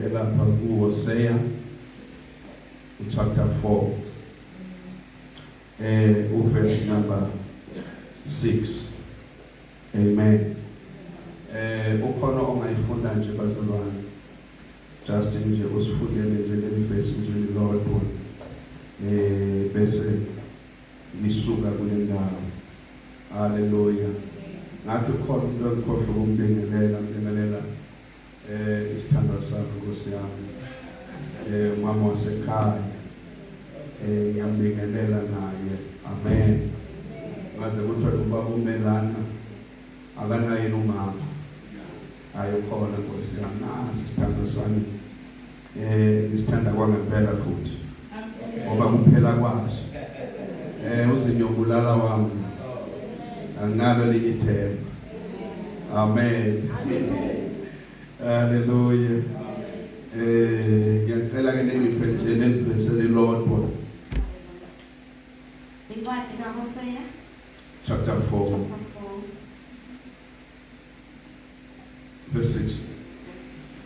Lapha kuHosea chapter 4, uverse number 6. Amen. Ukhona ongayifunda nje, bazalwane? Just nje usifundele nje leli verse nje lilodwa, bese ngisuka kule ndawo. Haleluya. Ngathi khona umuntu engikhohlwa ukumbingelela, mbingelela isithandwa sami, Nkosi yami, umama wasekhaya, ngiyambingelela naye. Amen. Ngaze kuthiwa ubaba umelana akanaye umama. Hayi, ukhona, Nkosi yami. Nasi isithandwa sami, isithanda kwangempela futhi, ngoba kuphela kwaso uzinyobulala wami, anginalo elinye ithemba. Amen, haleluya. Ngiyacela ke ningiphe nje lelivesi elilodwa. Incwadi kaHosea, chapter 4, chapter 4, verse 6. Verse 6.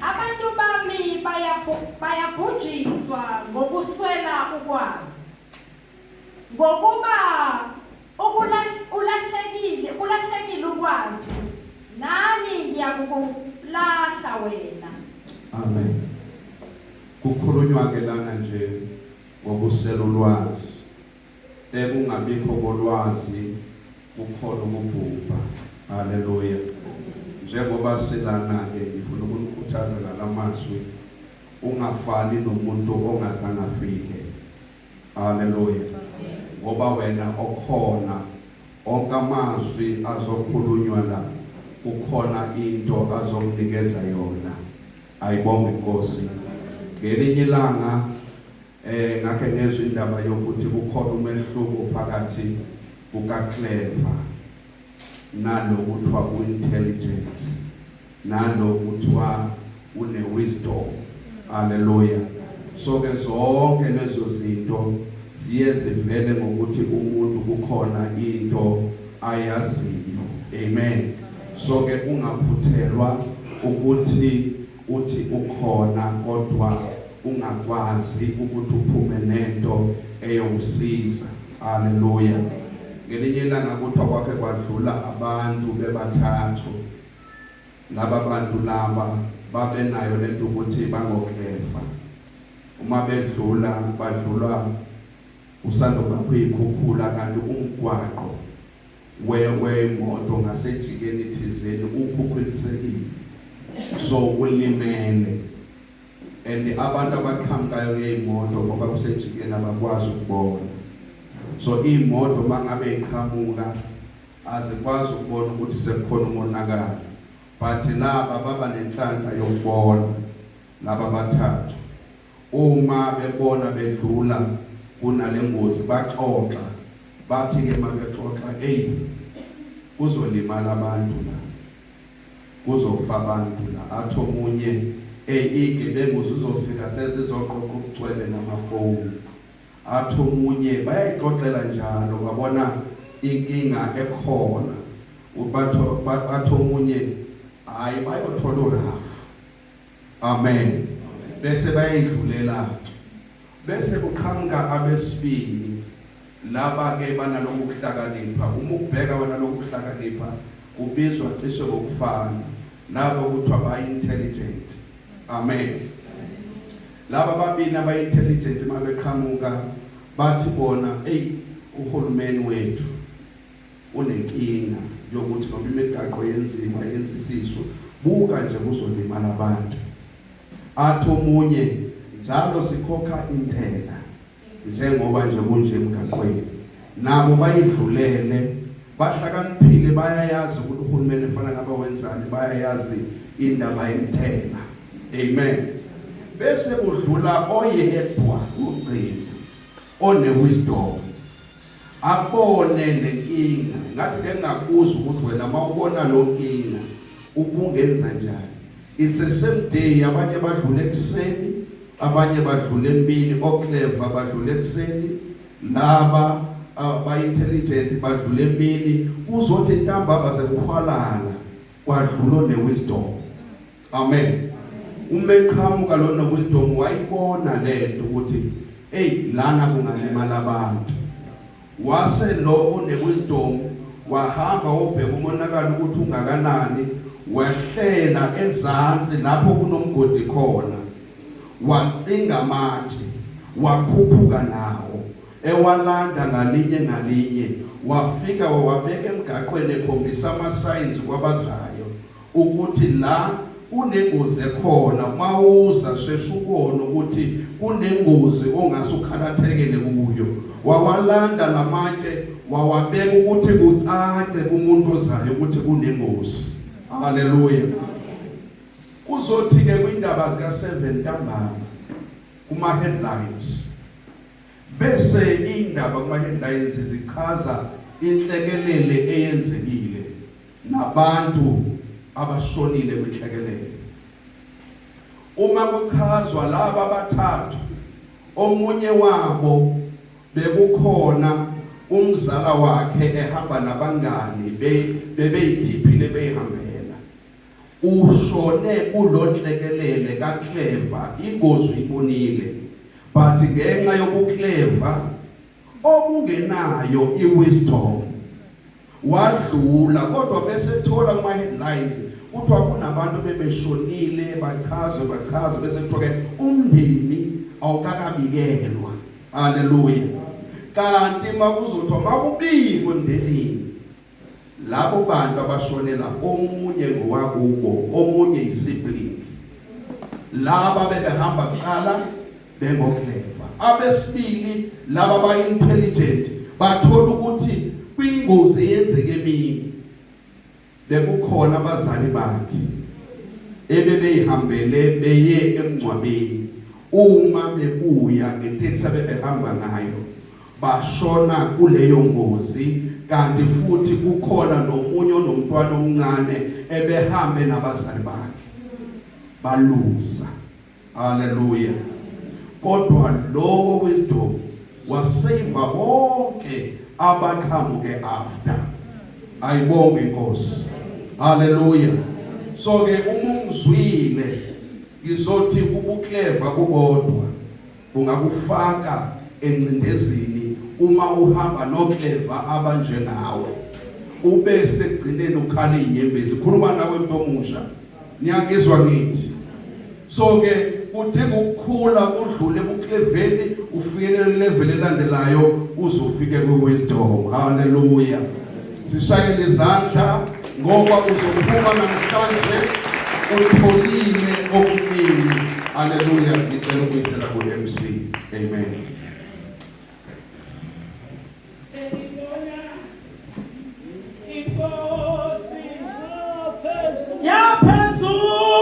Abantu bami bayabhujiswa ngokuswela ukwazi. Ngokuba ulahlekile ukwazi, nami ngiyakukulahla wena. Amen. Kukhulunywa ke lana nje ngokuswela ulwazi. Ekungabikho kolwazi kukhona ukubhubha. Haleluya. Njengoba silana ke, ngifuna ukunikhuthaza ngalamazwi: ungafani nomuntu ongazange afike. Haleluya. Ngoba wena okhona, onke amazwi azokhulunywa la, kukhona into azokunikeza yona. Ayibonge inkosi. Ngelinye ilanga ngakhe ngezwe indaba yokuthi kukhona umehluko phakathi kuka clever nalokuthiwa u-intelligent, nalokuthiwa une-wisdom. Haleluya. So ke zonke lezo zinto ziye zivele ngokuthi umuntu kukhona into ayaziyo. Amen. So ke ungaphuthelwa ukuthi uthi ukhona kodwa ungakwazi ukuthi uphume nento eyokusiza. Haleluya. Ngelinye ilanga kuthiwa kwakhe kwadlula abantu bebathathu. Laba bantu laba babenayo lento ukuthi bangoclever. Uma bedlula, badlula usando kwakho ikhukhula, kanti umgwaqo wemoto ngasejikeni thizeni ukhukhulisekile, so ulimele, and abantu abaqhamukayo ngezimoto, ngoba kusejikeni, abakwazi ukubona. So imoto mangabe iqhamuka azikwazi ukubona ukuthi sekukhona umonakalo, but laba baba nenhlanhla yokubona, laba bathathu. Uma bebona bedlula kunale ngozi, baxoxa, bathi ke mabexoxa, "Hey, kuzolimala abantu la, kuzofa abantu la." Athi omunye, "Hey, igebengu zizofika sezizoqoqa ubucwebe namafoni." Athi omunye, bayayixoxela njalo, babona inkinga ekhona. Ubatho bathi omunye, "Hayi, bayothola urafu." Amen. Bese bayidlulela, bese kuqhamuka abesibili. Laba ke banaloku kuhlakanipha. Uma ukubheka wena, lokhu kuhlakanipha kubizwa cishe ngokufana. Labo kuthiwa ba intelligent. Amen. Laba babili aba intelligent mabeqhamuka bathi bona, "Hey, uhulumeni wethu unenkinga yokuthi noma imigaqo yenziwa, yenzisiswa, buka nje kuzolimala abantu." Athi omunye, "Njalo sikhokha intela njengoba nje kunje emgaqweni." Nabo bayidlulele, bahlakaniphile, bayayazi ukuthi uhulumeni efana ngaba wenzani, bayayazi indaba yentela. Amen. Bese kudlula oyedwa ugcina one wisdom, abone lenkinga. Ngathi bengakubuza ukuthi wena mawubona lo nkinga ubungenza njani? It's the same day, abanye badlule ekuseni, abanye badlule emini. Oclever badlule ekuseni, laba aba-intelligent badlule emini. Kuzothi ntambama sekuhwalala, kwadlula newisdom. Amen. Uma eqhamuka lona wisdom wayibona lento ukuthi hey lana kungalimala abantu. Wase lo one wisdom wahamba wobheka umonakalo ukuthi ungakanani wehlela ezansi lapho kunomgodi khona wacinga amatshe wakhuphuka nawo ewalanda ngalinye ngalinye wafika wawabeka emgaqweni ekhombisa ama-signs kwabazayo ukuthi la kunengozi ekhona mawuza shesha ubone ukuthi kunengozi ongase ukhalathekele kuyo wawalanda lamatshe wawabeka ukuthi kucace kumuntu ozayo ukuthi kunengozi haleluya kuzothi ke kwindaba zika 7 ntambama kuma headlines Bese indaba kuma headlines zichaza inhlekelele eyenzekile nabantu abashonile kwinhlekelele. Uma kuchazwa laba abathathu omunye wabo bekukhona umzala wakhe ehamba nabangani bebeyikhiphile beyihambela. Ushone kulonhlekelele kaClever ingozi uyibonile but ngenxa yobuclever obungenayo iwisdom wadlula kodwa bese thola kuma headlines kuthiwa kunabantu bebeshonile bachazwe bachazwe bese kuthiwa ke umndeni awukakabikelwa haleluya kanti makuzothiwa makubikwe emndenini Labo bantu abashonela omunye ngowakubo, omunye isibling. Laba bebehamba kuqala bengoclever. Abesibili laba ba intelligent bathola ukuthi kwingozi eyenzeke emini bekukhona abazali bakhe ebebeyihambele beye emngcwabeni uma bebuya ngeteksi abebehamba ngayo bashona kuleyo ngozi kanti futhi kukhona nomunye onomntwana omncane ebehambe nabazali bakhe baluza haleluya kodwa lowo wisdom wasave bonke abaqhamuke after ayibonge inkosi haleluya so ke uma ungizwile ngizothi ubuclever kubodwa Kungakufaka engcindezini uma uhamba nokleva abanjengawe. Ube sekugcineni ukhala izinyembezi. Khuluma nawe mntu omusha. Niyangizwa ngithi. So ke kudinga ukukhula udlule ebukleveni ufikelele level elandelayo uzofike kwi-wisdom. Hallelujah. Sishayele izandla ngoba uzophuma namhlanje utholile okuningi. Haleluya, ngicela ukuyisela ku-MC. Amen. Sengibona inkosi yaphezulu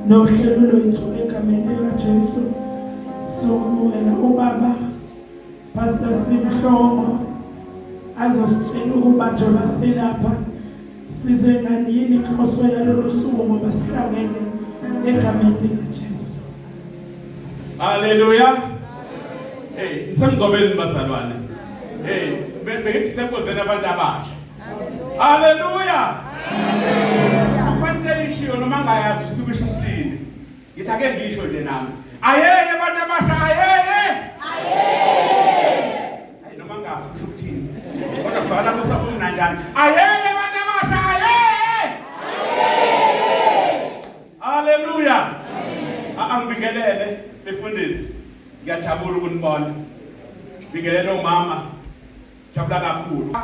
Nohlelo lwethu egameni likaJesu sokwamukela ubaba Pastor Simhlongo azositshela ukuba njengoba silapha size ngani yini inhloso yalolu suku ngoba sihlangene egameni likaJesu. Haleluya. Hey, nisemgcobeni bazalwane. Hey, bengithi senkonzweni abantu abasha. Haleluya. Kukhona into eyishiyo noma ngayazi usuke isho ukuthini. Ngithi ake ngisho nje nami. Ayeye abantu abasha ayeye. Ayeye. Hayi noma ngazi kusho ukuthini. Kodwa kuzwakala kusabumnanjani. Ayeye abantu abasha ayeye. Ayeye. Haleluya. Angibingelele befundisi. Ngiyajabula ukunibona. Bingelele omama. Sijabula kakhulu.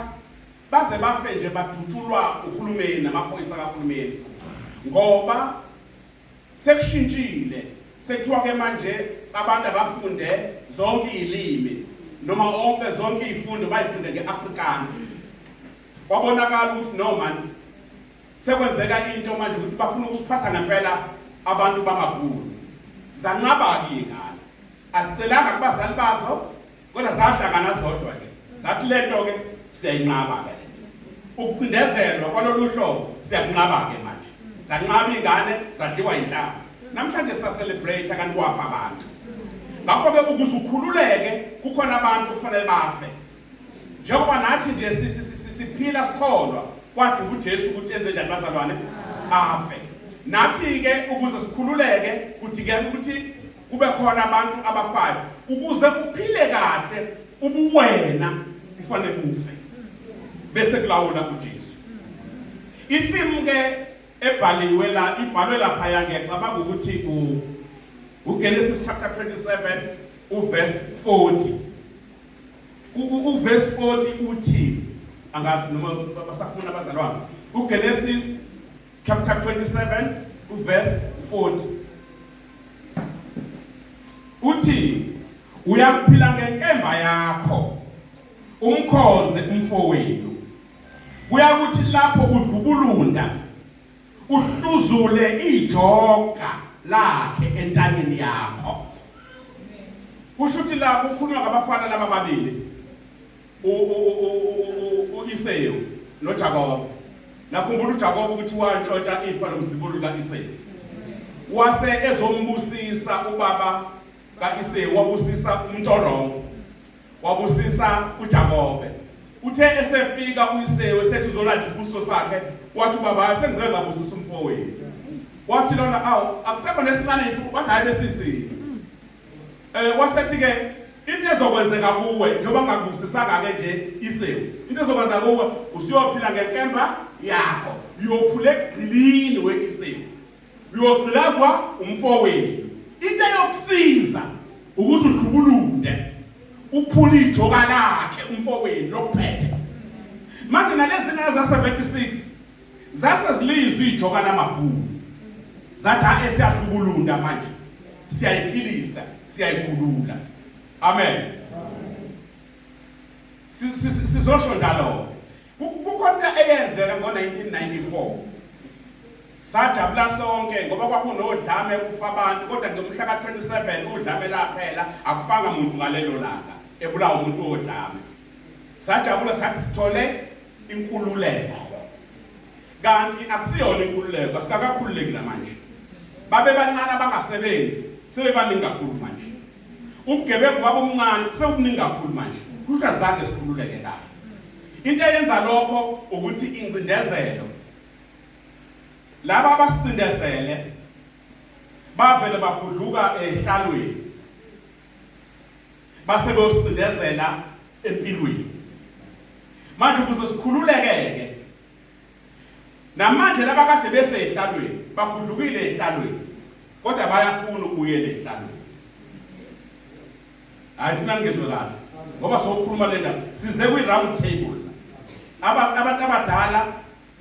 Baze bafe nje badutshulwa uhulumeni namaphoyisa kahulumeni. Ngoba sekushintshile sekuthiwa ke manje abantu abafunde zonke izilimi noma onke zonke izifundo bayifunde ngeAfrikaans. Kwabonakala ukuthi no man, sekwenzeka into manje ukuthi bafuna ukusiphatha ngempela abantu bamabhunu. Zanqaba-ke iy'ngane, asicelanga kubazali bazo, kodwa zahlangana zodwa nje zathi lento ke siyayinqaba ke lento, ukucindezelwa kwalolu hlobo siyakunqaba ke manje. Zanqaba ingane, zadliwa inhlamvu. Namhlanje sa celebrate kanti kwafa abantu. Ngakho ke ukuze ukhululeke kukhona abantu okufanele bafe, njengoba nathi nje siphila sikholwa kwathi uJesu ukuthi enze njani bazalwane, afe. Nathi ke ukuze sikhululeke kudingeka ukuthi kube khona abantu abafayo. Ukuze uphile kahle, ubuwena kufanele bufe bese kulawula uJesu. Ifilm ke ebhaliwe la, ibhalwe lapha, ngiyacabanga ukuthi uGenesis chapter 27 uverse 40. Uverse 40 uthi, angazi noma basafuna abazalwane, uGenesis chapter 27 uverse 40 uthi, "Uyakuphila ngenkemba yakho, umkhonze umfowenu. Kuyakuthi lapho udlubulunda, uhluzule ijoka lakhe entanyeni yakho." Kusho ukuthi la kukhulunywa ngabafana laba babili, uIsewu noJakobe. Nakhumbula uJakobe ukuthi wantshontsha ifa lomzibulo kaIsewu, wase ezombusisa ubaba kaIsewu, wabusisa umuntu o-wrong, wabusisa uJakobe. Uthe esefika uIsewu esethi uzolanda isibusiso sakhe, wathi ubaba, "Sengize ngabusisa umfowenu." Wathi lona, "Awu, akusekho nesincane." Wathi, "Hayi, besisini." Wasethi ke, into ezokwenzeka kuwe njengoba ngakubusisanga ke nje Isewu, into ezokwenzeka kuwe, usuyophila ngenkemba yakho, uyophula ekugcilini weIsewu, uyogqilazwa umfowenu. Into eyokusiza ukuthi uhlubulunde, uphule ijoka lakhe umfowenu lokuphethe. Manje nalezi ngane za 76 zase zilizwe ijoka lamabhunu, zathi, "Ha, esiyahlubulunda manje, siyayiphilisa, siyayikhulula." Amen. Sizosho njalo. Kukhona into eyenzeka ngo-1994, sajabula sonke ngoba kwakunodlame, kufa abantu, kodwa ngomhla ka-27 udlame laphela, akufanga muntu ngalelo langa ebulawa umuntu wodlame. Sajabula sathi sithole inkululeko, kanti akusiyona inkululeko, asikakakhululeki namanje. Babe bancane abangasebenzi, sebebaningi kakhulu manje. Ubugebengu babo omncane sebubuningi kakhulu manje, kusho azange sikhululeke kahle. Into eyenza lokho ukuthi incindezelo, laba abasicindezele bavele bagudluka ehlalweni base beyosicindezela empilweni. Manje ukuze sikhululeke-ke namanje, laba kade besehlalweni bagudlukile ehlalweni, kodwa bayafuna ukubuyela ehlalweni. Hayi, thina ngizwe kahle ngoba sokhuluma le ndaba, size kwi-round table. Abantu abadala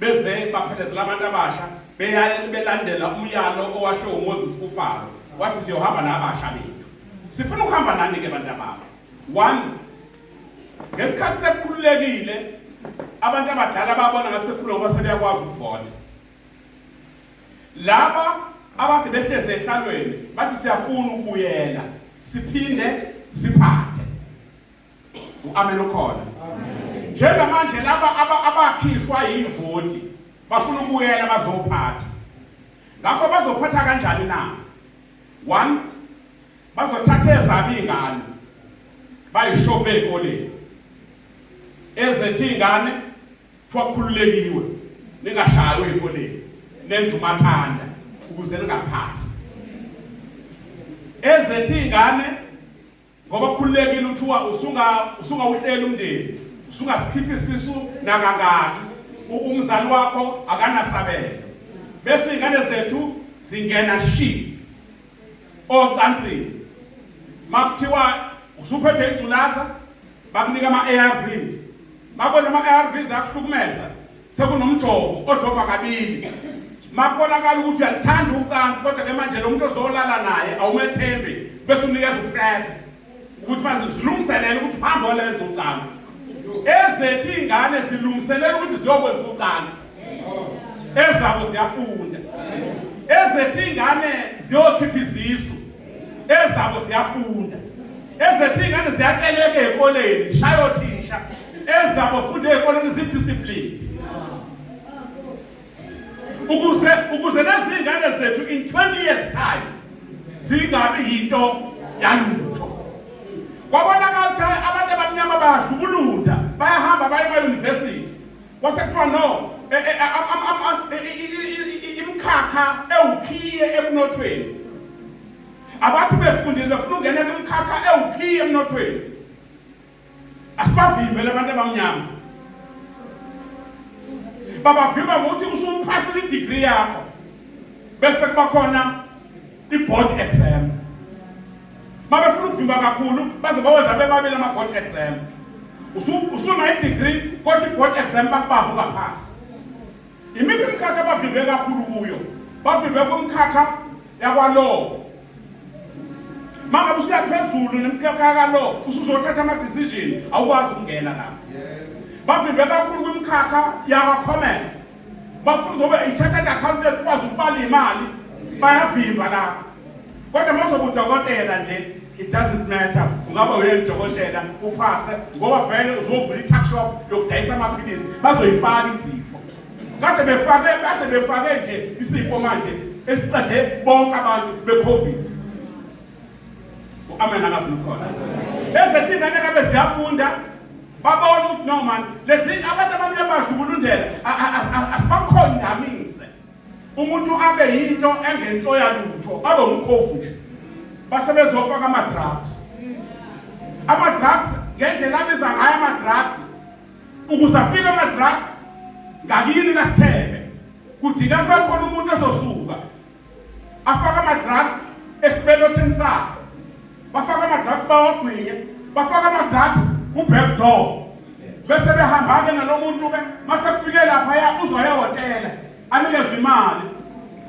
beze baphelezela abantu abasha, belandela umyalo owasho uMoses kuFaro, wathi siyohamba nabasha bethu. Sifuna ukuhamba nani ke bantu ababa. One, ngesikhathi sekukhululekile, abantu abadala babona ngathi sekukhululekile ngoba sebeyakwazi ukuvota. Laba abade behlezi ehlalweni bathi siyafuna ukubuyela siphinde siphathe. Uamen ukhona? Njengamanje laba abakhishwa yivoti bafuna ukubuyela bazophatha. Ngakho bazophatha kanjani na? One, bazothatha ezabo iy'ngane bayishove ey'koleni, ezethu iy'ngane kuthiwa khululekiwe, ningashaywa ey'koleni, nenze umathanda ukuze ningaphasi. Ezethu iy'ngane, ngoba khululekile, uthiwa usungawuhlela umndeni, usungasikhipha isisu nakangaki, umzali wakho akanasabelo. Bese iy'ngane zethu zingena shi ocansini. Makuthiwa usuphethe ingculaza, bakunika ama-ARVs. Babona ama-ARVs akuhlukumeza, sekunomjovo ojova kabili. Makubonakala ukuthi uyalithanda ucansi, kodwa ke manje lo muntu ozolala naye awumethembi. Bese unikeza uPrep ukuthi mase zilungiselele ukuthi uhambe olenza ucansi. Ezethu iy'ngane zilungiselela ukuthi ziyokwenza ucansi. Ezabo ziyafunda. Ezethu iy'ngane ziyokhipha izisu. Ezabo ziyafunda. Ezethu iy'ngane ziyateleka ey'koleni, zishaya othisha. Ezabo futhi ey'koleni zi-disciplined. Ukuze lezi iy'ngane zethu in 20 years time zingabi yinto yalutho. Kwabonakala ukuthi abantu abamnyama bayadlubulunda, bayahamba baye ema-university. Kwase kuthiwa no, imikhakha ewukhiye emnothweni. Abathi befundile befuna ukungena kumkhakha ewukhiye emnothweni. Asibavimbe labantu abamnyama. Babavimba ngokuthi usuphasile i-degree yakho. Bese kuba khona i-board exam. Mabefuna ukuvimba kakhulu baze bawenza bebabili ama-board exam. Usunayo i-degree kodwa i-board exam bakubamba ungaphasi. Imiphi imikhakha abavimbe kakhulu kuyo? Bavimbe kumkhakha yakwa-law. Mangabe usuya phezulu nemkhakha ka-law usuzothatha ama-decision awukwazi ukungena lapho. Bavimbe kakhulu kwimikhakha yakwa-commerce. Bafuna uzobe i-chartered accountant ukwazi ukubala imali bayavimba lapho. Kodwa uma uzoba udokotela nje it doesn't matter ungaba uyena udokotela uphase ngoba vele uzovula i-tuck shop yokudayisa amaphilisi bazoyifaka izifo. Kade befake kade befake nje isifo manje esiqede bonke abantu be-COVID. U-amen akazi lukhona. Ezethu iy'ngane ngabe ziyafunda babona ukuthi no man lezi abantu abamnyama badlubulundela asibakhondamise. Umuntu abe yinto engento yalutho abe umkhovu nje. Base bezofaka ama-drugs. Ama-drugs ngendlela abiza ngayo ama-drugs ukuze afike ama-drugs ngakini kaSithebe kudinga kube khona umuntu ozosuka afake ama-drugs esibelothini sakhe bafake ama-drugs bawagwinye bafake ama-drugs ku-back door bese behamba-ke nalo muntu-ke mase kufike laphaya uzoya ehhotela anikezwe imali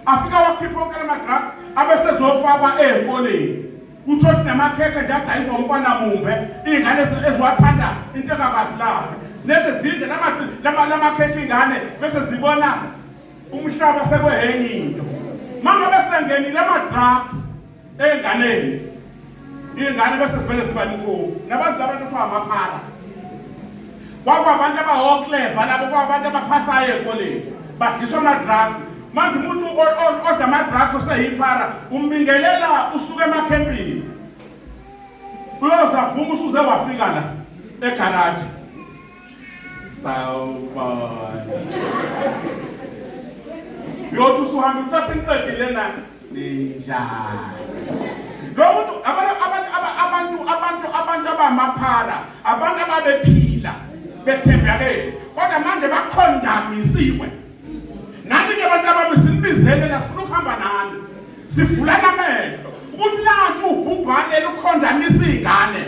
afike wakhipha onke lama-drugs abesezofakwa ey'koleni uthole namakhekhe nje adayiswa umfana mumbe iy'ngane eziwathanda into engakazi lafe zinethe zidle lamakhekhe iy'ngane bese zibona umhlaba sekwehenye into mangabe sengenile ama-drugs ey'nganeni iy'ngane bese zivele ziba imkhovu nabazi labantu kuthiwa amaphara kwakwabantu abawokleva labo kwabantu abaphasayo ey'koleni badliswa ama-drugs manje umuntu odla ama-drugs oseyiphara umbingelela usuke emakhempini uyozavuma usuze wafika la egaraji Sawubona. Uyothi usuhamba uthathe ngiqedile na ninjani. Lo muntu abantu abantu abantu abantu abantu abamaphara abantu ababephila bethembakele kodwa manje bakhondamisiwe. Nani ke abantu abami sinibizele la sifuna ukuhamba nani. Sivulana amehlo ukuthi nantu ubhubhane lukhondanisa iy'ngane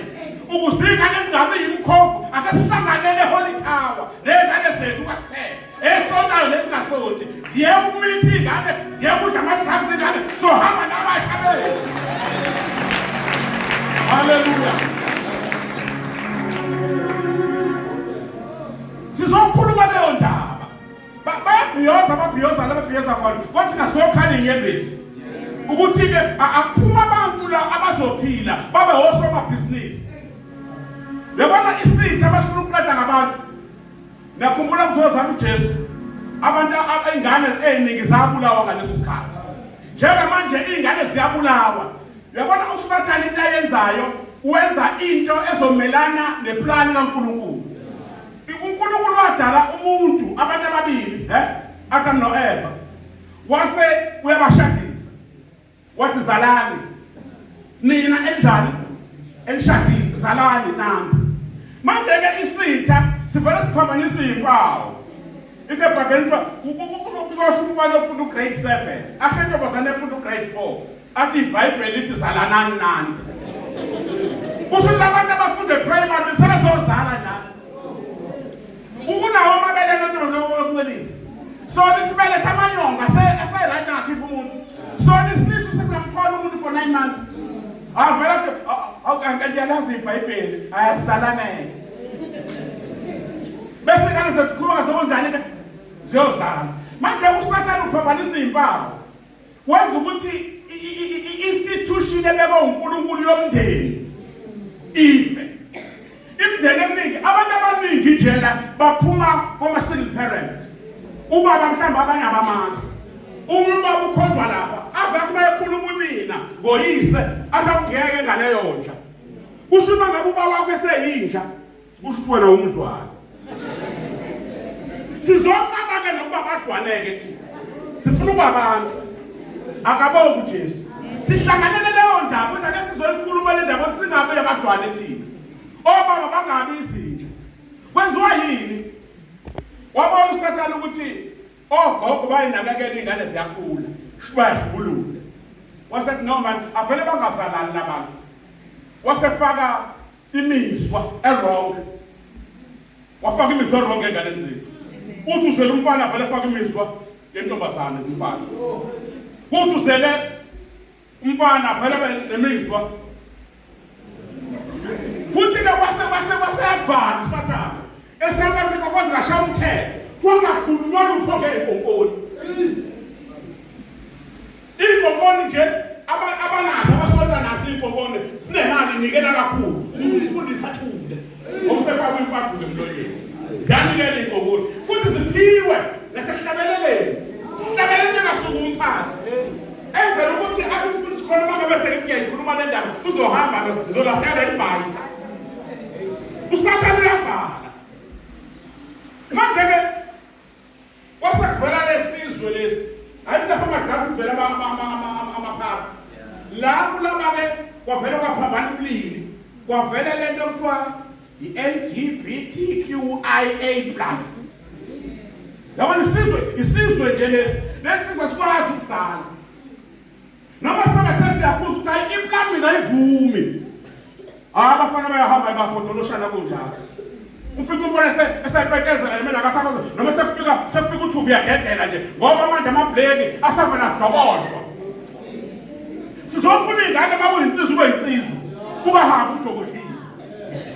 ukuze iy'ngane zingabi yimkhovu ake sihlanganele eHoly Tower ney'ngane zethu kwasithele esontayo nezingasonti ziyeke ukumitha iy'ngane ziyeke udla ama-drugs iy'ngane sohamba nabasha bethu haleluya sizokhuluma leyo ndaba Bayabhiyoza ababhiyoza lababhiyoza khona kodwa thina sokhala inyembezi ukuthi ke akuphuma abantu la abazophila babe osomabhizinisi. Yabona isitha abafuna ukuqeda ngabantu. Nakhumbula kuzozama uJesu. Abantu ingane eziningi zabulawa ngaleso sikhathi. Njengamanje izingane ziyabulawa. Uyabona uSathane into ayenzayo wenza into ezomelana neplani kaNkulunkulu. UNkulunkulu wadala umuntu abantu ababili, eh? Adam noEva. Wase uyabashadisa. Wathi zalani. Nina enjani? Enishadile, zalani nami. Manje ke isitha sivele siphambanisa izimpawu. Ithi eBhayibhelini kuthiwa kuzosho umfana ofunda ugrade 7, asho intombazane efunda ugrade 4. Athi iBhayibheli lithi zalanani nani. Kusho ukuthi abantu abafunda eprimary sebezozala njalo. Ukunawo amabele nontombazane okuncelisa. Sona isibelethe amanyongo ase-right angakhipha umuntu. Sona isisu sesamthwala umuntu for 9 months. Avele Ngiyalazi iBhayibheli, ayasalaneke. Bese ingane zethu zikhuluma sokunjani ke? Ziyozala. Manje uSathane uphambanisa izimpawu. Wenza ukuthi i-institution ebekwa uNkulunkulu yomndeni ife. Imindeni eminingi, abantu abaningi nje la baphuma koma single parent. Ubaba mhlawumbe abanye abamazi. Uma ubaba ukhonjwa lapha, aze athi uma ekhuluma unina ngoyise, athi awungeke ngaleyo nja. Kusho uma ngabe ubaba wakho eseyinja, kusho ukuthi wena umdlwane. Sizoqaba ke nokuba badlwaneke thina. Sifuna ukuba abantu. Akabonge uJesu. Sihlanganele leyo ndaba ukuthi ake sizoyikhuluma le ndaba ukuthi singabe abadlwane thina. Obaba bangabi izinja. Kwenziwa yini? Wabona uSathane ukuthi ogogo bayinakekela izingane ziyakhula, bayadlubulula. Wasethi no man, avele bangazalani labantu. Wasefaka imizwa e-wrong. Wafaka imizwa e-wrong enganeni zethu. Uthi uzele umfana avele afake imizwa yentombazane kumfana. Kuthi uzele umfana vele nemizwa. Futhi ke kwase kwase kwase yavala uSathane. ESouth Africa kwaze kashaya umthetho. Kwangakhulunywa lutho ngey'nkonkoni. Iy'nkonkoni nje abanazo abasonta nazo iy'nkonkoni sinemali nikela kakhulu ukuze umfundisi athule. Ngoba usefakwe imfaduko emlonyeni. Ziyanikela iy'nkonkoni futhi ziphiwe nasekuhlabeleleni. Hlabelele engasukumi phansi. Enzela ukuthi athi umfundisi khona uma ngabe sekuyayikhuluma le ndaba uzohamba lo ngizolahleka ibhayisa. Usathane uyavala. Manje-ke kwase kuvela lesizwe lesi. Hayi lapha ama-drugs kuvela amaphaphu. La kulaba-ke kwavele kwaphambana ubulili. Kwavela le nto kuthiwa i-LGBTQIA plus. Yabona isizwe, isizwe nje lesi. Lesizwe sikwazi ukuzala. Noma sebathe siyakhuza ukuthi hayi iplan mina ayivumi. Hayi abafana bayahamba baphodoloshana kunjalo. Ufika umbona esepetezela yena akasakwazi noma sekufika sekufika uthuvi uyagedela nje ngoba manje amableki asavela adlokodlwa. Sizofuna ingane uma uyinsizwa ube yinsizwa. Ungahambi udlokodlile.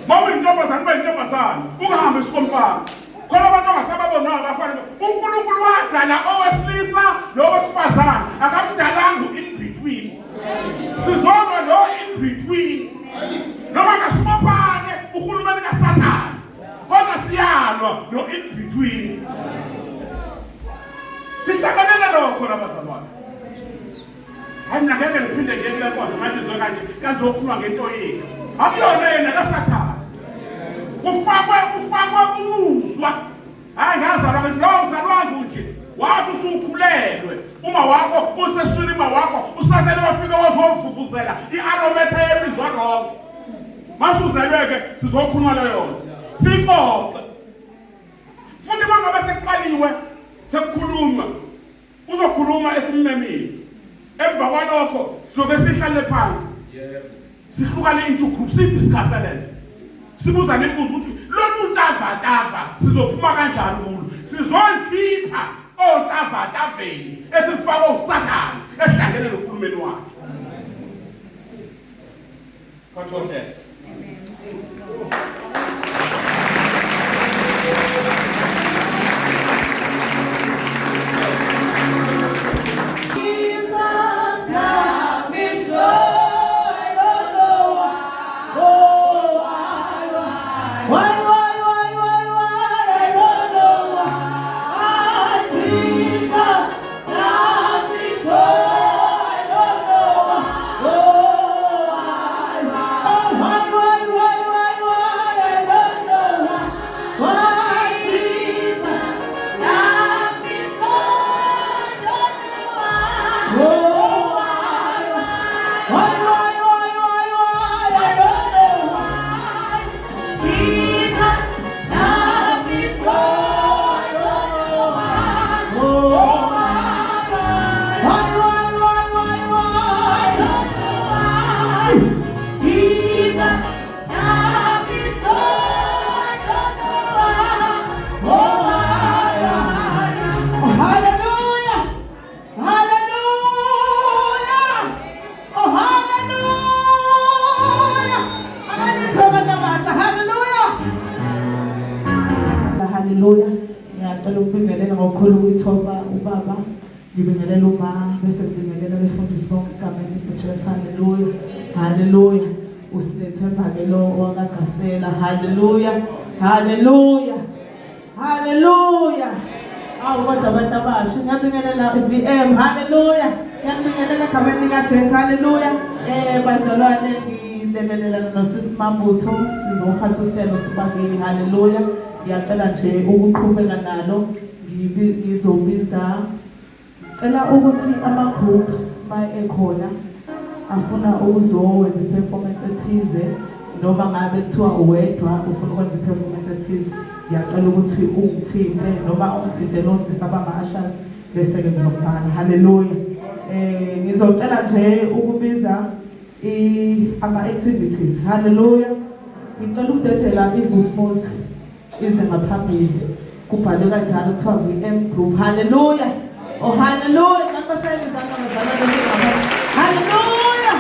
Uma uyintombazane ube yintombazane, ungahambi isikomfana. Khona abantu ongasababonwa abafana. uNkulunkulu wadala owesilisa nowesifazane, akamdalanga in between. Sizolwa no in between. Noma ngasibophane uhulumeni kaSathane. Kodwa siyalwa no in between. Sihlanganele lokho labazalwane. Hayi mina ngeke ngiphinde nje kule nkonzo manje kanje kanzokhuluma ngento yethu. Akuyona yena kaSathane. Kufakwe kufakwe umuzwa. Hayi ngazalwa ngithi lo uzalwanga nje. Wathi usukhulelwe uma wakho useswini uma wakho usathane wafika wazovuvuzela i-arometha yemizwa lonke. Masuzelwe-ke sizokhuluma leyo nto. Sixoxe. Futhi mangabe sekuqaliwe sekukhulunywa Uzokhuluma esimmemile. Emva kwalokho sizobe sihlale phansi. Yebo. Sihlukane into group si discuss lento. Sibuza nemibuzo ukuthi lolu tavatava sizophuma kanjani kulo? Sizoyikhipha otavataveni esifakwa uSathane ehlangene nohulumeni wakhe. Phathohle. Jesus love me so I don't know why. Oh, why, why, why, why, why, why, why, I don't know why. Jesus love me so I don't know why. Oh, why, why, oh, why, why, why, why, why, Ngiyacela ukubingelela ngokukhulu ukuyithoba ubaba, ngibingelela uma bese ngibingelela abefundisi bonke egameni likaJesu. Haleluya. Haleluya. Usinethemba ke lo owakaGasela. Haleluya. Haleluya. Haleluya. Awu kodwa abantu abasha ngiyabingelela iVM. Haleluya. Ngiyabingelela egameni likaJesu. Haleluya. Eh bazalwane ngilekelelana nosisi Mabutho sizophatha uhlelo sobabili. Haleluya. Ngiyacela nje ukuqhubeka nalo ngizobiza cela ukuthi ama groups mayekhona afuna ukuzowenza i-performance ethize noma ngabe kuthiwa uwedwa ufuna ukwenza i-performance ethize ngiyacela ukuthi ungithinte noma ungithinte nosisi abama-ushers bese-ke ngizokubhala haleluya eh ngizocela nje ukubiza ama-activities haleluya ngicela ukudedela ivusimosi ize ngaphambili kubhalwe kanjalo kuthiwa VM Group haleluya oh haleluya cela bashayele izandla bazalwane besengapha haleluya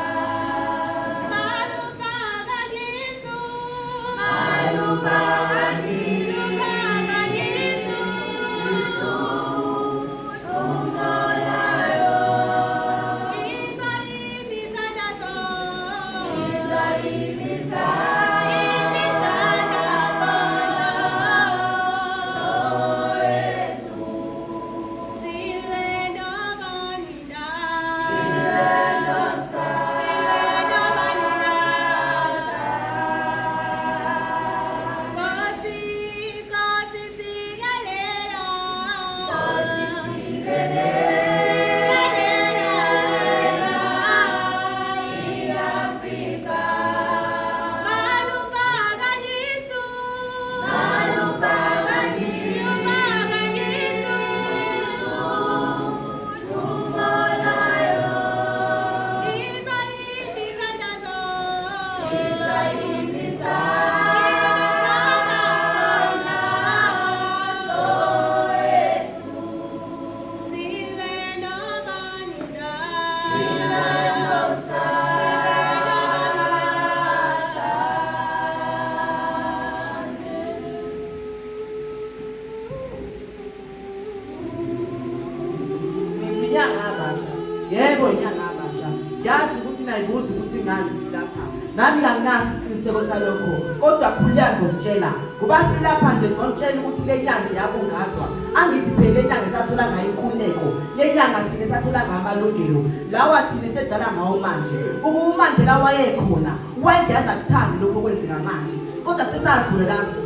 Ngithi inyanga abasha. Yebo inyanga abasha. Yazi ukuthi nayibuza ukuthi ngani silapha. Nami anginaso isiqiniseko salokho kodwa khululeka ngizokutshela ngoba silapha nje sizonitshela ukuthi le nyanga iyabungazwa. Angithi phela le nyanga esathola ngayo inkululeko, le nyanga thina esathola ngayo amalungelo, lawa thina esedlala ngawo manje. Ukuba uMandela wayekhona, wayengaze akuthande lokhu okwenzeka manje. Kodwa sesadlula lapho.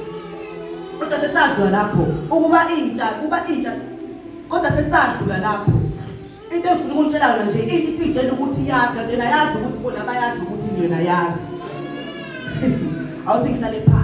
Kodwa sesadlula lapho ukuba intsha, kuba intsha kodwa sesadlula lapho. Into engifuna ukunitshela yona nje into isitshela ukuthi yazi kanti yena yazi ukuthi bona bayazi ukuthi yena yazi. Awuthi ngihlale phansi.